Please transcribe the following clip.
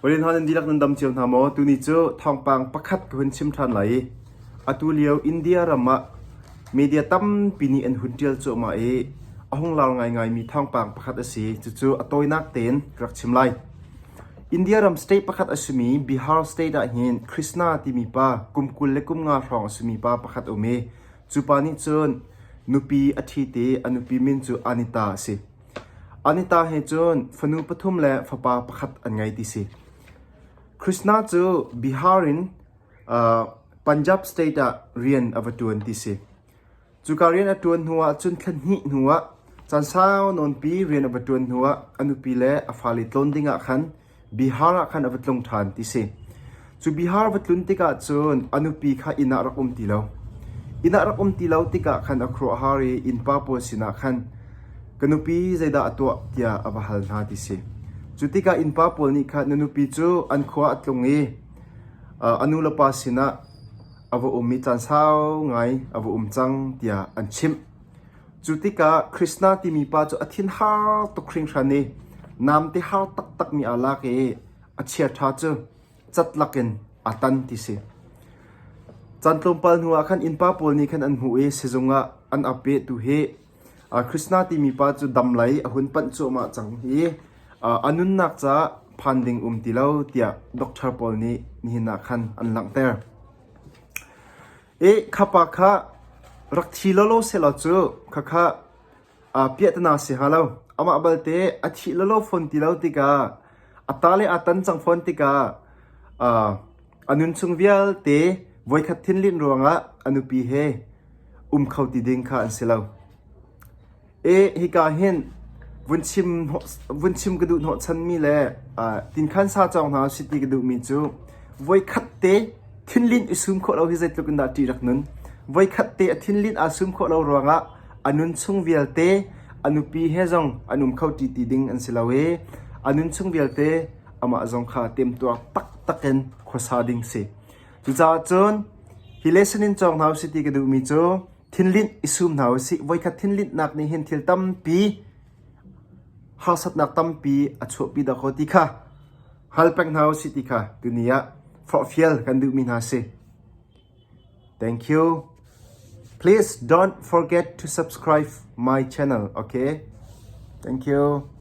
Hawile hna nan dihlak nan dam cio hna maw? Tuni cu thawngpang pakhat ka hun chim ṭhan lai i atu lio India ram ah media tampi nih an hun ṭial cuahmah i a hung lar ngaingaimi thawngpang pakhat a si. Cucu a tawinak tein ka rak chim lai. India ram state pakhat a simi Bihar state ah hin Krishna timi pa kum 20 le kum nga hrawng a simi pa pakhat a um i cu pa nih cun nupi a ṭhit i a nupi min cu Anita a si. Anita he cun fanu pathum le fapa pakhat an ngei ti si. Krishna cu Bihar in Punjab state ah rian a va ṭuan ti si. Cuka rian a ṭuan hnuah cun thla hnih hnuah caan sau nawnpi rian a va ṭuan hnuah a nupi le a fale tlawn dingah khan Bihar ah khan a va tlung ṭhan ti si. Cu Bihar va tlun tikah cun a nupi kha inn ah rak um ti lo. Inn ah rak um ti lo tikah khan a khuaruahhar i innpa pawl sinah khan ka nupi zeidah a tuah tiah a va hal hna ti si. Cu tikah innpa pawl nih khan na nupi cu an khua a tlung i a nu le pa sinah a va um i caan sau ngai a va um cang tiah an chimh. Cu tikah Krishna timi pa cu a thin har tuk hringhran i namte har taktakmi aa lak i a chiaṭha cu cat lakin aa tan ti si. Caan tlawmpal hnuah khan innpa pawl nih khan an hmuh i sizung ah an ap i tu hi Krishna timi pa cu dam lei a hun panh cuahmah cang i a nunnak caah phan ding um ti lo tiah doctor pawl nih nihin ah khan an langhter. I khapa kha rak thi lawlaw sehlaw cu khakha piahtana si hnga lo. Amah balte a thih lawlaw fawn ti lo tikah a ta le aa tan cang fawn tikah a nunchung vialte voikhat thinlinh ruangah a nupi he um kho ti ding kha an si lo. E hika hin vun chim vun chim ka duh hnawhchanmi le tinkhan sa cawng hna usih ti ka duhmi cu voikhat te thinlinh i sum khawh lo hi zeitluk in dah ṭih rak nun. Voikhat te a thinlinh aa sum khawh lo ruangah a nun chung vialte a nupi he zong an um kho ṭi ti ding an si lo i a nun chung vialte amah zong kha temtuar taktak in khuasa ding si. Cucaah cun hi lesson in cawng hna usih ti ka duhmi cu Thinlinh i sum hna usih. Voikhat thinlinhnak nih hin thil tampi, harsatnak tampi a chuahpi dahkaw ti kha hngal peng hna usih ti kha tuni ah forhfial kan duhmi hna si. Thank you. Please don't forget to subscribe my channel, okay? Thank you.